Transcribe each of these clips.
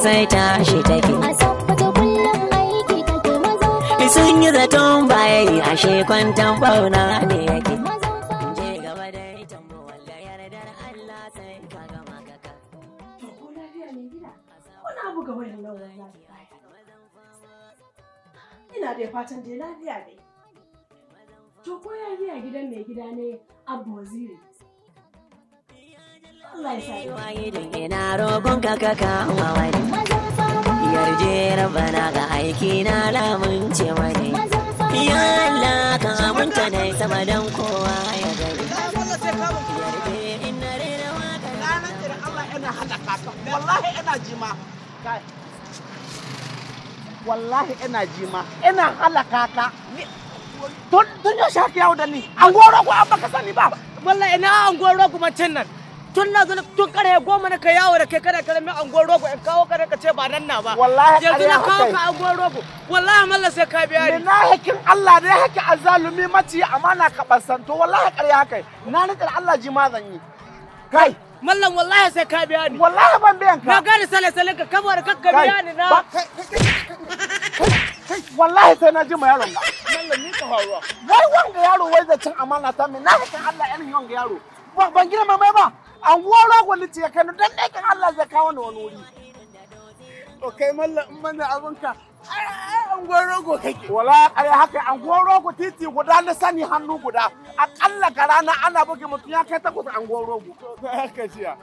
sai tashi take. A Sokoto kullum aiki kake mazan fama. Sun yi zaton baya yi ashe kwantan bauna ne yake. Mazan fama. Je gaba dai tambuwal da yardar Allah sai ka gama ka ka. To ko lafiya mai gida? Wani abu ga wayan nan wallahi baya. Ina dai fatan dai lafiya dai. To ko ya biya gidan mai gida ne Abba Waziri. Allah ya sa dai. Wahidin ina roƙon ka ka kama wani. Mazan fama. Yarje rabana ga aiki na lamunce wani. Mazan fama. Ya Allah ka aminta dai sama don kowa ya gani. Yarje ina rera waka. Ranar da Allah ina halaka ka, wallahi ina jima. Kai. Wallahi ina jima, ina halaka ka. Tun yau shaka yawo da ni, an goro ko an baka sani ba. Wallahi ina anguwar rogo macen nan. Tun na zo tun karhe 10 na ka yawo da kai kana karamin anguwar rogo in kawo ka ka ce ba nan na ba. Wallahi yanzu na ƙarya kawo haka ka anguwar rogo. Wallahi mallan sai ka biya ni. Na hakin Allah ne haka azalumi maci amana ka basanto wallahi ƙarya haka. Na rantsa da Allah jima zan yi. Kai, Mallan wallahi sai ka biya ni. wallahi ban biyan ka. Na gane sale sale ka kamar kakka Kai, biya ni na. ba- kai, kai, kai, kai, wallahi sai na ji ma yaron ga. Mallam ni ka faruwa. Wai wanga yaro wai da cin amana ta mai na hakin Allah irin wanga yaro. Ban girma mai ba. An woro gwani ce ya kai ni dan ɗakin Allah zai kawo ni wani wuri. To kai mallam in mana abinka ai ai anguwar rogo kake. Wala ƙarya haka an rogo titi guda na sani hannu guda. Aƙalla ga rana ana buge mutum ya kai 8 an rogo. To kai haka jiya.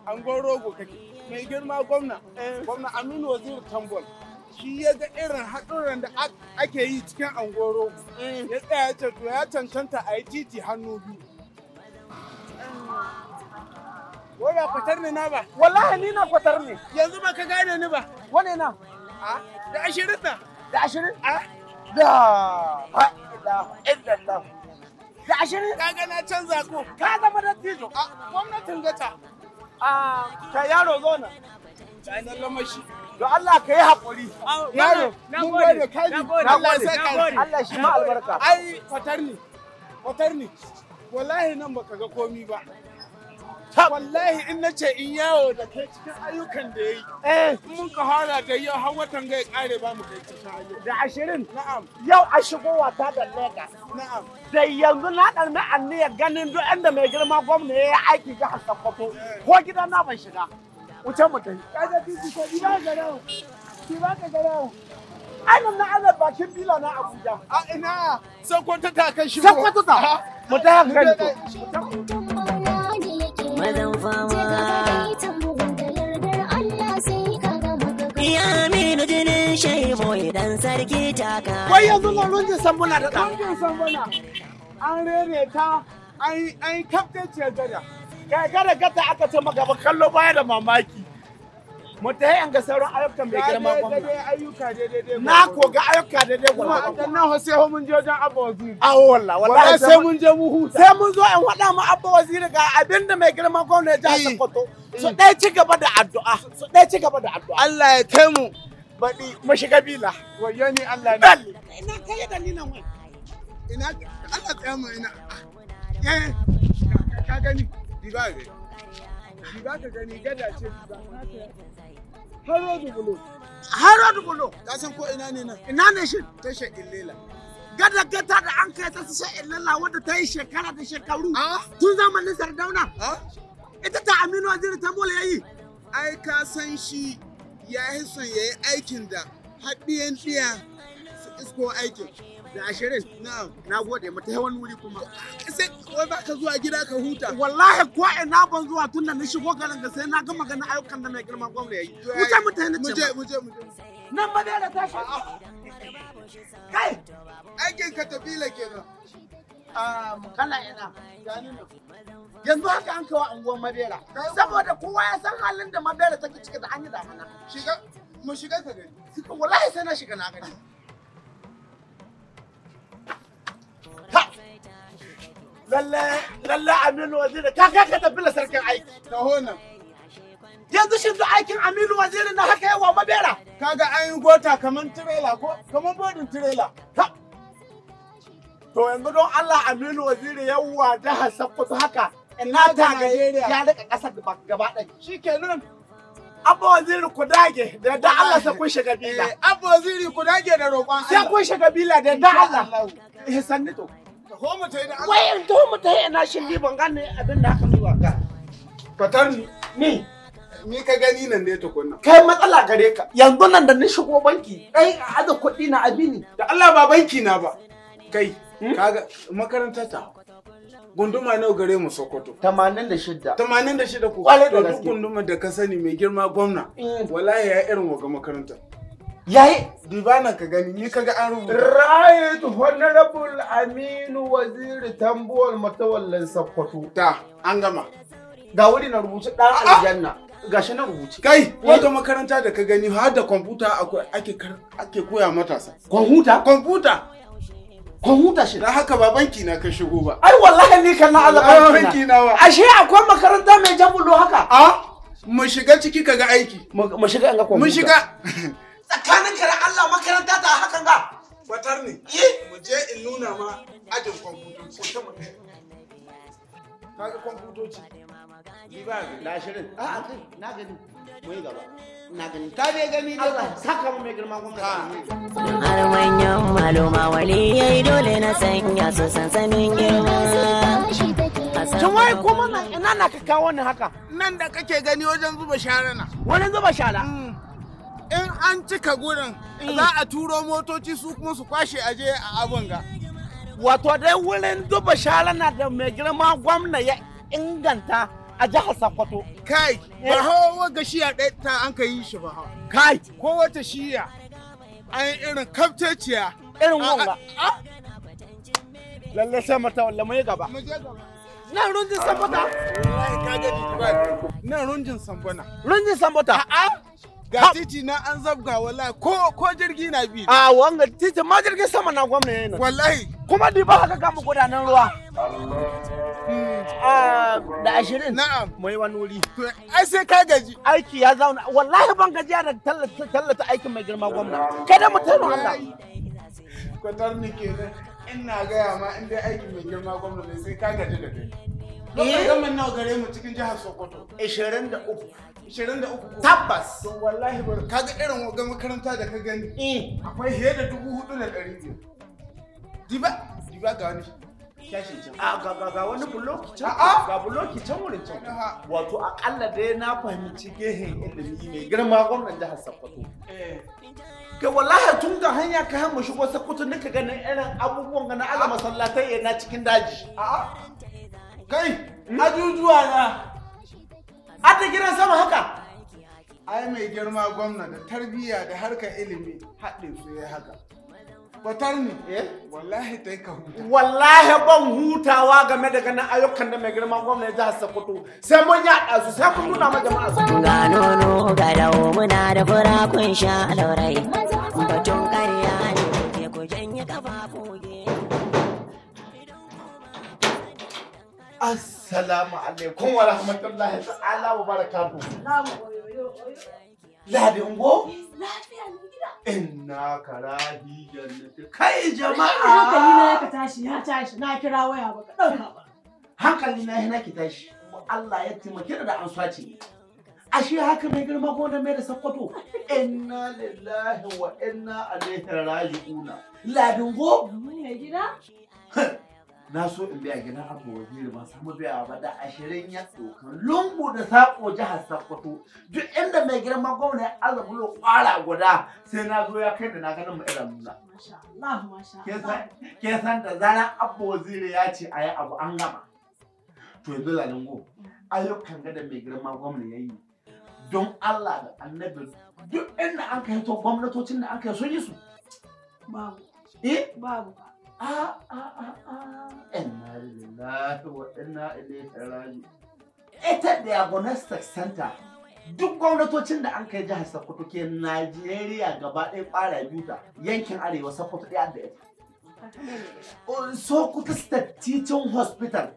Anguwar rogo kake. Mai girma gwamna, gwamna Aminu Waziri Tambol. Shi ya ga irin haɗurran da ake yi cikin anguwar rogo. Ya tsaya ya ce to ya cancanta a yi titi hannu biyu. Wai ba kwatar ne na ba. Wallahi ni na kwatar ne. Yanzu ba ka gane ni ba. Wane na? A da 20 na. Da 20? A Da ha ilaha illallah. Da 20? ka ga na canza ko. Ka zama dattijo. A gwamnatin gata. Ah, ka yaro zo nan. Da na lamashi. Don Allah ka yi haƙuri. Yaro, Na mun gode, gode kaji. na gode, Allah ya na saka. gode. Allah shi ma albarka. Ai kwatar ne. Kwatar ne. Wallahi nan baka ga komi ba. Wallahi in nace in yawo da kai cikin ayyukan da yayi. In mun ka fara da yau har watan ga ya kare ba mu kai cikin ayyuka. Da 20. Na'am, Yau a shigowa ta da Lagos. na'am. Da yanzu na ɗarmi aniyar ganin duk inda mai girma gwamna ya yi aiki jihar Sokoto. Ko gida na ban shiga. Wuce mu tafi. Kaga titi ko ba ga rawo. Ki ba ka ga rawo. Ainihin na azar bakin bila na Abuja. A ina Sokoto ta kai shigo. Sokoto ta. Mu ta hankali to. Kwantan bauna ne yake. Mazan Je fama. gaba dai tambuwal da yardar Allah sai ka gama ka ka. Ya Aminu jinin shehu idan sarki taka. Wai yanzu nan runjin sambuna da ɗa. Kungin sambana an rere ta an yi kaftaciyar gada. Kai kada gata aka ce maka ba kallo baya da mamaki. Mu ta yi ga sauran ayyukan mai girma gwamna. Daidai ayyuka daidai dai. Na ko ga ayyuka daidai Kuma gwargwado. da nan sai mun je wajen Abba Waziri. Awo wallah Wallahi sai mun je mu huta. sai mun zo in faɗa mu Abba Waziri ga abinda mai girma gwamna ya jihar Sokoto. Su ɗaya ci gaba da addu'a. Su ɗaya ci gaba da addu'a. Allah ya kai mu baɗi. Mu shiga bila. Wayo ni Allah ne. Bal. Ina kai da ni nan wai. Ina Allah tsaya mu ina. Eh ka gani diba ga. Diba ka gani gada ce diba. Har rodu bulo. Har rodu bulo. Ka san ko ina ne nan? Ina ne shi? Tashar Illela. Gada gata da an kai ta tashar Illela wadda ta yi shekara da shekaru. Ah? Tun zamanin Sardauna. Ah? Ita ta Aminu Waziri Tambola ya yi. Ai ka san shi ya yi son ya yi aikin da haɗiyan ɗiya su isko aikin. Da 20. Na'am. Na gode mu ta wani wuri kuma. Sai wai ba ka zuwa gida ka huta. Wallahi ko ina ban zuwa tun da na shigo garin ga sai na gama ganin ayyukan da mai girma gwamna ya yi. Wuce mu ta Mu ce je ma. mu je mu je. Nan ba da tashi. Kai. Aikin ka tafila kenan. Kana ina. Gani nan. Yanzu haka an kawo anguwar Mabera. Saboda kowa ya san halin da Mabera take ciki da an yi damana. Shiga mu shiga ka gani. Wallahi sai na shiga na gani. Ha! Lalle lalle Aminu Waziri ka kai ka tafi da sarkin aiki. Taho nan. Yanzu shi da aikin Aminu Waziri na haka yawa Mabera. Kaga an yi gota kaman tirela ko kaman bodin tirela. Ha! To yanzu don Allah Aminu Waziri yawa jihar Sokoto haka ina ta ga Najeriya. ya rika ƙasar gaba ɗaya. Shikenan. Abba Waziri ku dage da yadda Allah sai kun shiga bila. Abba Waziri ku dage da roƙon Allah. Sai kun shiga bila da yadda Allah. Eh sanni to. Taho mu tayi da Allah. Wai in taho mu tayi ina shin ni ban gane abin da haka ni ba ga. Kwatar ni. Ni. Ni ka gani nan ne tukunna. Kai matsala gare ka. Yanzu nan da ni shigo banki, kai a aza kuɗi na abini. Da Allah ba banki na ba. Kai, kaga makaranta ta. Gunduma nawa gare mu Sokoto? 86. 86 ko. Kwarai da gaske. Duk gunduma da ka sani mai girma gwamna. Wallahi ya irin waga makaranta. Yayi dibana ka gani ni kaga an rubuta. Right Honorable Aminu Waziri Tambuwal Matawallan Sokoto. Ta an gama. Ga wuri na rubuce dan aljanna. Gashi na rubuce. Kai waga makaranta da ka gani har da kwamfuta ake ake koya matasa. Kwamfuta? Kwamfuta. Kwamfuta shi. Dan haka ba banki na ka shigo ba. Ai wallahi ni kan na Allah banki na ba. Ashe akwai makaranta mai jabulo haka? A mu shiga ciki kaga aiki. Mu shiga in ga kwamfuta. Mu shiga. Tsakanin ka da Allah makaranta ta hakan ga. Kwatar ne. Mu je in nuna ma ajin kwamfutoci. Kaga kwamfutoci. Na shirin. A'a kai na gani. Mu yi gaba. Na gani. Ka dai gani dai Allah saka mu mai girma gwamnati. Har manyan maluma waliyai dole na sanya su sansanin girma. Shin wai kuma nan ina na ka kawo ni haka? Nan da kake gani wajen zuba shara na. Wajen zuba shara? In an cika gurin za a turo motoci su kuma su kwashe aje a abun ga. Wato dai wurin zuba shara na da mai girma gwamna ya inganta a jihar Sokoto. Kai, ba hawa ga shiya ɗaya ta an ka yi shi ba. Kai, ko wata shiya an irin kafteciya. Irin wanga. Lalle sai mata walla mu yi gaba. Mu je gaba. Nan runjin sambota. Wallahi ka gani ba. Nan runjin sambona. Runjin sambota. A'a. Ga titi na an zabga wallahi ko jirgi na bi. A wanga titi ma jirgin sama na gwamna yayin. Wallahi. Kuma di ba haka ga mu gudanar ruwa. Da 20. Na'am. Mai wani wuri. Ai sai ka gaji. Aiki ya zauna. Wallahi ban gajiya da tallata aikin mai girma gwamna. Kada mu taimaka Allah. Kwatar ni kenan. Ina gaya ma in dai aikin mai girma gwamna ne sai ka gaji da kai. Lokacin gamin nawa gare mu cikin jihar Sokoto? 23. 23. Tabbas. To wallahi bar kaga irin waga makaranta da ka gani. Akwai fiye da 4,500. Diba, diba ga wani shashin can. A ga wani buloki can. Ga buloki can wurin can. Wato akalla dai na fahimci gehen ilimi mai girma gwamnan jihar Sokoto. Kai wallahi tun ga hanya ka mu shigo Sokoto nika ganin irin abubuwan ga na ala masallatai na cikin daji. A'a. Kai, ajujuwa na. Ata gidan sama haka. Ai mai girma gwamna da tarbiyya da harkar ilimi haɗin su ya haka. Batar ne? Wallahi ta ka huta. Wallahi ban hutawa game da ganin ayyukan da mai girma gwamna ya jihar Sokoto. Sai mun yaɗa su, sai mun nuna ma jama'a su. Ga nono ga dawo muna da fura kun sha laurai. Batun ƙarya ne ku janye kafafu ge. Assalamu alaikum wa rahmatullahi ta'ala wa barakatuhu. Ladin go? Lafiya ne gida. Inna karahi jannati. Kai jama'a. Hankali na ya tashi ya tashi na kira waya baka dauka ba. Hankali na yana ki tashi. Allah ya taimake da an swace. Ashe haka mai girma ko da mai da Sokoto. Inna lillahi wa inna ilaihi raji'una. Ladin go? Mai gida? Na so in biya gidan Abba Waziri ban samu biya ba da 20 ya ɗauka lungu da saƙo jihar Sokoto duk inda mai girma gwamna ya aza bulo ƙwara guda sai na zo ya kai da na ganin mu irin nuna. Masha Allah, masha Allah. Ke san da zaran Abba Waziri ya ce a yi abu an gama. To yanzu Lalingo ayyukan gada mai girma gwamna ya yi don Allah da annabi duk inda an kai to gwamnatocin da an kai sun yi su. Babu. Eh? Babu. Inna lillahi wa inna ilaihi raji'un. Ita Diagnostic Center duk gwamnatocin da an kai jihar Sokoto ke Najeriya gaba ɗaya ƙwara biyu ta yankin arewa Sokoto ɗaya da ita. Sokoto State Teaching Hospital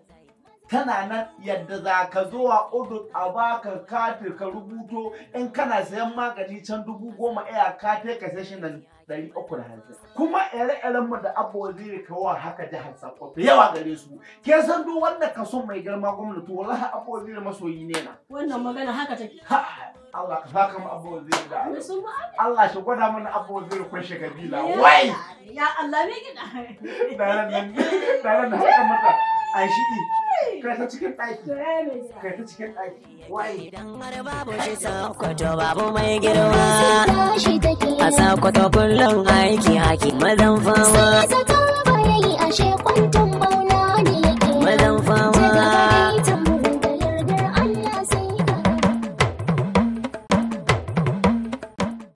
tana nan yadda za ka zo a Udu a baka kati ka rubuto in kana sayan magani can 10,000 iya ka ka sai shi nan 350. Kuma ire-iren mu da Abba Waziri kawo haka jihar Sokoto yawa gare su. Ke san duk wanda ka so mai girma gwamnati wallahi Abba Waziri masoyi ne na. Wannan magana haka take. Ha Allah ka saka mu Abba Waziri da Amin sun ba. Allah shi gwada mana Abba Waziri kun shiga bila. Wai! Ya Allah mai gida. Daren nan, daren nan haka mata. Ai shi kai ta cikin ɗaki. To ya mai gida. Kai ta cikin ɗaki. Wai! Idan har babu shi Sokoto babu mai girma. Tashi take. A Sokoto kullum aiki haki mazan fama. Sai zato ba yayi ashe kwanton bauna ne.